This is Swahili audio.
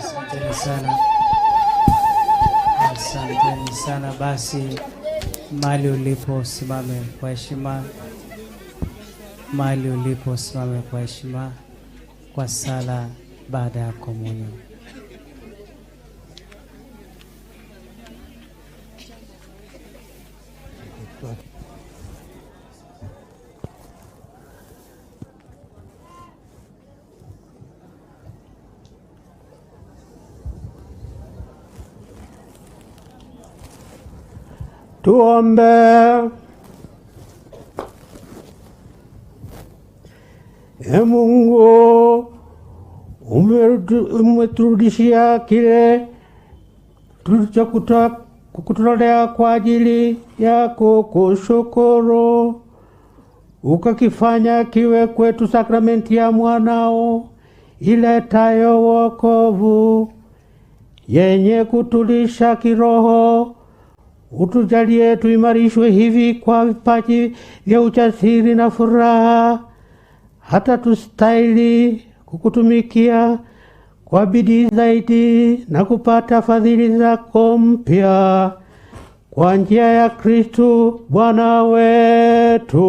Asanteni sana, asanteni sana. Basi mahali ulipo usimame kwa heshima, mahali ulipo usimame kwa heshima kwa sala baada ya komunyo. Tuombe. E Mungu, umeturudishia kile tulichokutolea kwa ajili yako kushukuru, ukakifanya kiwe kwetu sakramenti ya mwanao iletayo wokovu, yenye kutulisha kiroho. Utujalie tuimarishwe hivi kwa vipaji vya ujasiri na furaha, hata tustahili kukutumikia kwa bidii zaidi na kupata fadhili zako mpya, kwa njia ya Kristu Bwana wetu.